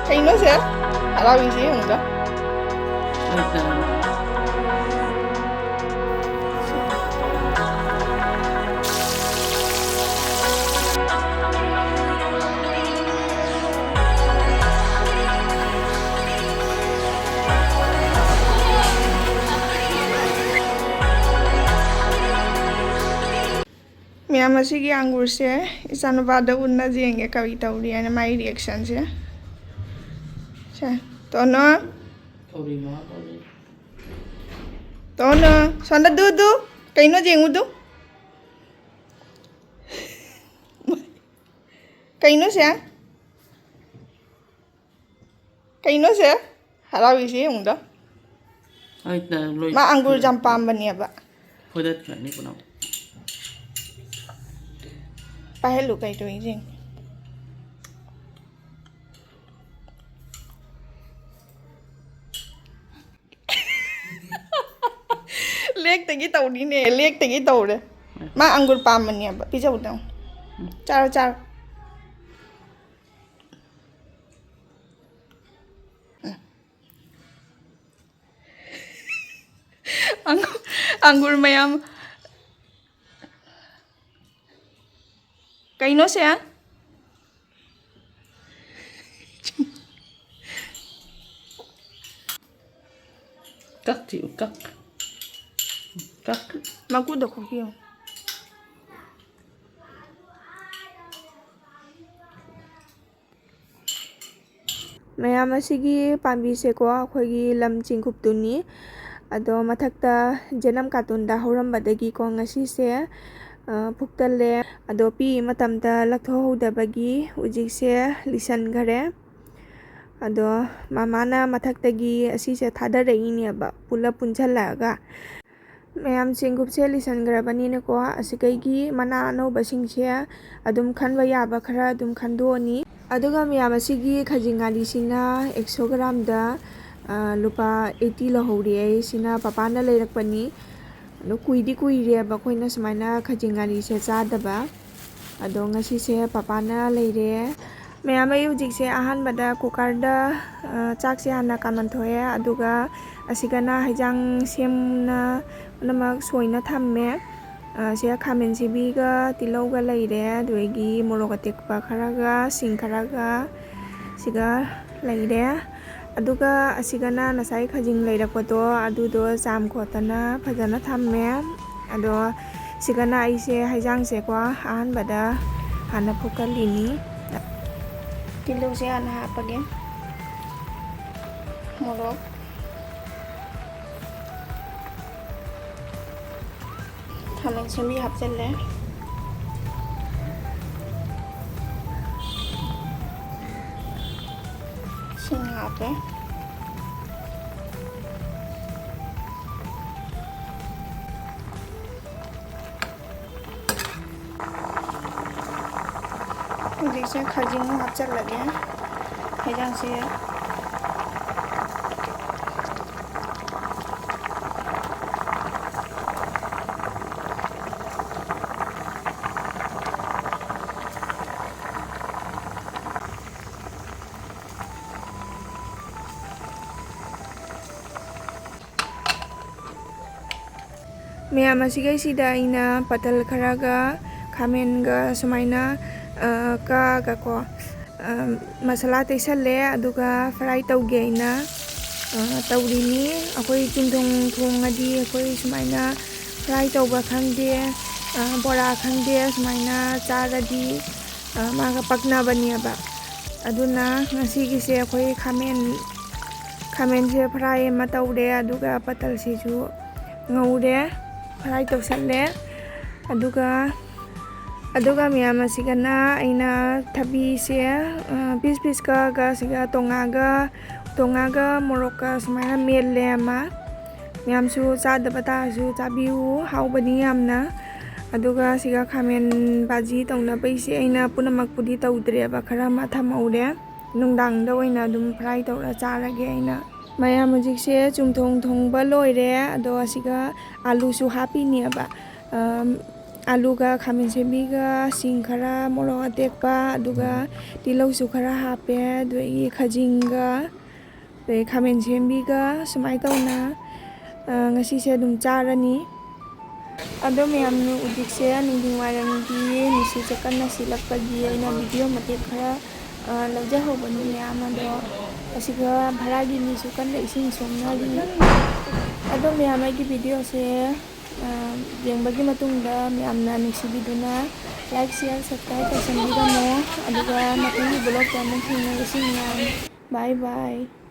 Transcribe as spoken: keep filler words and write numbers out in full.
ꯀꯩꯅꯣ ꯁꯦ? ꯍꯔꯥꯎꯔꯤꯁꯦ ꯌꯦꯡꯉꯨꯗ꯫ ꯃꯌꯥꯝ, ꯑꯁꯤꯒꯤ ꯑꯪꯒꯨꯔꯁꯦ ꯏꯆꯥꯅꯨꯄꯥꯗ ꯎꯟꯅ ꯌꯦꯡꯒꯦ ꯀꯔꯤ ꯇꯧꯔꯤ ꯍꯥꯏꯅ ꯃꯥꯒꯤ reactionꯁꯦ꯫ ꯁꯦ, ꯇꯣꯅꯣ꯫ ꯇꯣꯅꯣ, ꯁꯣꯝꯗ ꯗꯨ, ꯗꯨ꯫ ꯀꯩꯅꯣ ꯌꯦꯡꯉꯨꯗꯨ? ꯀꯩꯅꯣ ꯁꯦ? ꯀꯩꯅꯣ ꯁꯦ? ꯍꯔꯥꯎꯔꯤꯁꯦ ꯌꯦꯡꯉꯨꯗ꯫ ꯑꯩꯅ ꯂꯣꯏ ꯃꯥ ꯑꯪꯒꯨꯔ ꯌꯥꯝ ꯄꯥꯝꯕꯅꯦꯕ꯫ ꯐꯣꯏꯗꯠꯈ꯭ꯔꯅꯤ ꯄꯨꯝꯅꯃꯛ꯫ ꯄꯥꯏꯍꯜꯂꯨ ꯀꯩꯗꯧꯔꯤ ꯌꯦꯡꯒꯦ꯫ ꯂꯦꯛꯇꯒꯤ ꯇꯧꯔꯤꯅꯦ, ꯂꯦꯛꯇꯒꯤ ꯇꯧꯔꯦ꯫ ꯃꯥ ꯑꯪꯒꯨꯔ ꯄꯥꯝꯕꯅꯦꯕ, ꯄꯤꯖꯧꯗꯪ꯫ ꯆꯥꯔꯣ, ꯆꯥꯔꯣ꯫ ꯑꯪꯒꯨꯔ, ꯑꯪꯒꯨꯔ ꯃꯌꯥꯝ꯫ ꯀꯩꯅꯣ ꯁꯦ? ꯀꯛ ꯊꯤꯌꯨ, ꯀꯛ꯫ ꯀꯛ꯫ ꯃꯀꯨꯗꯣ ꯈꯣꯛꯄꯤꯌꯨ꯫ ꯃꯌꯥꯝ, ꯑꯁꯤꯒꯤ ꯄꯥꯝꯕꯤꯁꯦꯀꯣ, ꯑꯩꯈꯣꯏꯒꯤ ꯂꯝ ꯆꯤꯡꯈꯨꯞꯇꯨꯅꯤ꯫ ꯑꯗꯣ ꯃꯊꯛꯇ ꯖꯦꯅꯝ ꯀꯥꯔꯇꯨꯟꯗ ꯍꯧꯔꯝꯕꯗꯒꯤꯀꯣ, ꯉꯁꯤꯁꯦ, ꯑ, ꯐꯨꯛꯇꯜꯂꯦ꯫ ꯑꯗꯣ ꯄꯤꯛꯏ ꯃꯇꯝꯗ ꯂꯧꯊꯣꯛꯍꯧꯗꯕꯒꯤ ꯍꯧꯖꯤꯛꯁꯦ ꯂꯤꯁꯟꯈꯔꯦ꯫ ꯑꯗꯣ ꯃꯃꯥꯅ ꯃꯊꯛꯇꯒꯤ ꯑꯁꯤꯁꯦ ꯊꯥꯗꯔꯛꯏꯅꯦꯕ, ꯄꯨꯂꯞ ꯄꯨꯟꯁꯤꯜꯂꯛꯑꯒ꯫ ꯃꯌꯥꯝ, ꯆꯦꯡꯀꯨꯞꯁꯦ ꯂꯤꯁꯟꯈ꯭ꯔꯕꯅꯤꯅꯀꯣ, ꯑꯁꯤꯈꯩꯒꯤ ꯃꯅꯥ ꯑꯅꯧꯕꯁꯤꯡꯁꯦ ꯑꯗꯨꯝ ꯈꯟꯕ ꯌꯥꯕ ꯈꯔ ꯑꯗꯨꯝ ꯈꯟꯗꯣꯛꯑꯅꯤ꯫ ꯑꯗꯨꯒ ꯃꯌꯥꯝ, ꯑꯁꯤꯒꯤ ꯈꯖꯤꯡ ꯉꯥꯔꯤꯁꯤꯅ ꯑꯦꯛꯁꯣ ꯒ꯭ꯔꯥꯝꯗ, ꯑ, ꯂꯨꯄꯥ eighty ꯂꯧꯍꯧꯔꯤ ꯑꯩ꯫ ꯁꯤꯅ ꯄꯄꯥꯅ ꯂꯩꯔꯛꯄꯅꯤ꯫ ꯑꯗꯣ ꯀꯨꯏꯗꯤ ꯀꯨꯏꯔꯦꯕ ꯑꯩꯈꯣꯏꯅ ꯁꯨꯃꯥꯏꯅ ꯈꯖꯤꯡ ꯉꯥꯔꯤꯁꯦ ꯆꯥꯗꯕ꯫ ꯑꯗꯣ ꯉꯁꯤꯁꯦ ꯄꯄꯥꯅ ꯂꯩꯔꯦ꯫ ꯃꯌꯥꯝ, ꯑꯩ ꯍꯧꯖꯤꯛꯁꯦ ꯑꯍꯥꯟꯕꯗ ꯀꯨꯀꯔꯗ, ꯑ, ꯆꯥꯛꯁꯦ ꯍꯥꯟꯅ ꯀꯥꯝꯍꯟꯊꯣꯛꯑꯦ, ꯑꯗꯨꯒ ꯑꯁꯤꯒꯅ ꯍꯩꯖꯥꯡ ꯁꯦꯝꯅ ꯄꯨꯝꯅꯃꯛ ꯁꯣꯏꯅ ꯊꯝꯃꯦ꯫ ꯑ, ꯁꯤꯗ ꯈꯥꯃꯦꯟ ꯁꯤꯕꯤꯒ ꯇꯤꯜꯍꯧꯒ ꯂꯩꯔꯦ, ꯑꯗꯨꯗꯒꯤ ꯃꯣꯔꯣꯛ ꯑꯇꯦꯛꯄ ꯈꯔꯒ, ꯁꯤꯡ ꯈꯔꯒ ꯁꯤꯒ ꯂꯩꯔꯦ꯫ ꯑꯗꯨꯒ ꯑꯁꯤꯒꯅ ꯉꯁꯥꯏ ꯈꯖꯤꯡ ꯂꯩꯔꯛꯄꯗꯣ, ꯑꯗꯨꯗꯣ ꯆꯥꯝ ꯈꯣꯠꯇꯅ ꯐꯖꯅ ꯊꯝꯃꯦ꯫ ꯑꯗꯣ ꯁꯤꯒꯅ ꯑꯩꯁꯦ ꯍꯩꯖꯥꯡꯁꯦꯀꯣ ꯑꯍꯥꯟꯕꯗ ꯍꯥꯟꯅ ꯐꯨꯠꯀꯜꯂꯤꯅꯤ꯫ ꯇꯤꯜꯍꯧꯁꯦ ꯍꯥꯟꯅ ꯍꯥꯞꯄꯒꯦ꯫ ꯃꯣꯔꯣꯛ, ꯈꯥꯃꯦꯟ ꯑꯁꯤꯟꯕꯤ ꯍꯥꯞꯆꯜꯂꯦ꯫ ꯁꯤꯡ ꯍꯥꯞꯄꯦ꯫ ꯍꯧꯖꯤꯛꯁꯦ ꯈꯥꯖꯤꯡ ꯍꯥꯞꯆꯜꯂꯒꯦ ꯍꯦꯟꯖꯥꯡꯁꯦ꯫ ꯃꯌꯥꯝ ꯑꯁꯤꯈꯩꯁꯤꯗ ꯑꯩꯅ ꯄꯇꯜ ꯈꯔꯒ ꯈꯥꯃꯦꯟꯒ ꯁꯨꯃꯥꯏꯅ, ꯑ, ꯀꯛꯑꯒꯀꯣ, ꯑ, ꯃꯁꯥꯂꯥ ꯇꯩꯁꯜꯂꯦ, ꯑꯗꯨꯒ ꯐ꯭ꯔꯥꯏ ꯇꯧꯒꯦ ꯍꯥꯏꯅ, ꯑ, ꯇꯧꯔꯤꯅꯤ꯫ ꯑꯩꯈꯣꯏ ꯆꯨꯝꯊꯣꯡ ꯊꯣꯡꯉꯗꯤ ꯑꯩꯈꯣꯏ ꯁꯨꯃꯥꯏꯅ ꯐ꯭ꯔꯥꯏ ꯇꯧꯕ ꯈꯪꯗꯦ, ꯑ, ꯕꯣꯔꯥ ꯈꯪꯗꯦ, ꯁꯨꯃꯥꯏꯅ ꯆꯥꯔꯗꯤ, ꯑ, ꯃꯥꯒ ꯄꯛꯅꯕꯅꯦꯕ꯫ ꯑꯗꯨꯅ ꯉꯁꯤꯒꯤꯁꯦ ꯑꯩꯈꯣꯏ ꯈꯥꯃꯦꯟ, ꯈꯥꯃꯦꯟꯁꯦ ꯐ꯭ꯔꯥꯏ ꯑꯃ ꯇꯧꯔꯦ, ꯑꯗꯨꯒ ꯄꯇꯜꯁꯤꯁꯨ ꯉꯧꯔꯦ, ꯐ꯭ꯔꯥꯏ ꯇꯧꯁꯜꯂꯦ꯫ ꯑꯗꯨꯒ, ꯑꯗꯨꯒ ꯃꯌꯥꯝ ꯑꯁꯤꯒꯅ ꯑꯩꯅ ꯊꯕꯤꯁꯦ, ꯑ, ꯄꯤꯁ ꯄꯤꯁ ꯀꯛꯑꯒ ꯁꯤꯒ ꯇꯣꯉꯥꯒ, ꯇꯣꯉꯥꯒ ꯃꯣꯔꯣꯛꯀ ꯁꯨꯃꯥꯏꯅ ꯃꯦꯠꯂꯦ ꯑꯃ꯫ ꯃꯌꯥꯝꯁꯨ ꯆꯥꯗꯕ ꯇꯥꯔꯁꯨ ꯆꯥꯕꯤꯌꯨ, ꯍꯥꯎꯕꯅꯤ ꯌꯥꯝꯅ꯫ ꯑꯗꯨꯒ ꯁꯤꯒ ꯈꯥꯃꯦꯟ ꯕꯥꯖꯤ ꯇꯧꯅꯕꯩꯁꯦ ꯑꯩꯅ ꯄꯨꯝꯅꯃꯛꯄꯨꯗꯤ ꯇꯧꯗ꯭ꯔꯦꯕ, ꯈꯔ ꯑꯃ ꯊꯝꯍꯧꯔꯦ꯫ ꯅꯨꯡꯗꯥꯡꯗ ꯑꯣꯏꯅ ꯑꯗꯨꯝ ꯐ꯭ꯔꯥꯏ ꯇꯧꯔ ꯆꯥꯔꯒꯦ ꯑꯩꯅ꯫ ꯃꯌꯥꯝ ꯍꯧꯖꯤꯛꯁꯦ ꯆꯨꯝꯊꯣꯡ ꯊꯣꯡꯕ ꯂꯣꯏꯔꯦ꯫ ꯑꯗꯣ ꯑꯁꯤꯒ ꯑꯥꯂꯨꯁꯨ ꯍꯥꯞꯄꯤꯅꯦꯕ꯫ ꯑꯝ, ꯑꯂꯨꯒ ꯈꯥꯃꯦꯟ ꯁꯦꯝꯕꯤꯒ ꯁꯤꯡ ꯈꯔ, ꯃꯣꯔꯣꯛ ꯑꯇꯦꯛꯄ, ꯑꯗꯨꯒ ꯇꯤꯜꯍꯧꯁꯨ ꯈꯔ ꯍꯥꯞꯄꯦ, ꯑꯗꯒꯤ ꯈꯥꯖꯤꯡꯒ, ꯑꯗꯩ ꯈꯥꯃꯦꯟ ꯁꯦꯝꯕꯤꯒ ꯁꯨꯃꯥꯏꯅ ꯇꯧꯅ, ꯑ, ꯉꯁꯤꯁꯦ ꯑꯗꯨꯝ ꯆꯥꯔꯅꯤ꯫ ꯑꯗꯣ ꯃꯌꯥꯝ, ꯍꯧꯖꯤꯛꯁꯦ ꯅꯨꯡꯊꯤꯟ ꯋꯥꯏꯔꯝꯒꯤ ꯅꯨꯡꯁꯤꯠꯁꯦ ꯀꯟꯅ ꯁꯤꯠꯂꯛꯄꯒꯤ ꯑꯩꯅ ꯚꯤꯗꯤꯑꯣ ꯃꯇꯦꯛ ꯈꯔ, ꯑ, ꯂꯧꯖꯍꯧꯕꯅꯤ ꯃꯌꯥꯝ꯫ ꯑꯗꯣ ꯑꯁꯤꯒ ꯚꯔꯥꯒꯤ ꯃꯤꯁꯨ ꯀꯟꯅ ꯏꯁꯤꯡ ꯁꯣꯝꯅꯔꯤ꯫ ꯑꯗꯣ ꯃꯌꯥꯝ, ꯑꯩꯒꯤ ꯚꯤꯗꯤꯑꯣꯁꯦ, ꯑ, ꯌꯦꯡꯕꯒꯤ ꯃꯇꯨꯡꯗ ꯃꯌꯥꯝꯅ ꯅꯨꯡꯁꯤꯕꯤꯗꯨꯅ like, share, subscribe ꯇꯧꯁꯟꯕꯤꯔꯝꯃꯣ꯫ ꯑꯗꯨꯒ ꯃꯊꯪꯒꯤ vlogꯇ ꯑꯃꯨꯛ ꯊꯦꯡꯅꯔꯁꯤ ꯃꯌꯥꯝ꯫ Bye bye꯫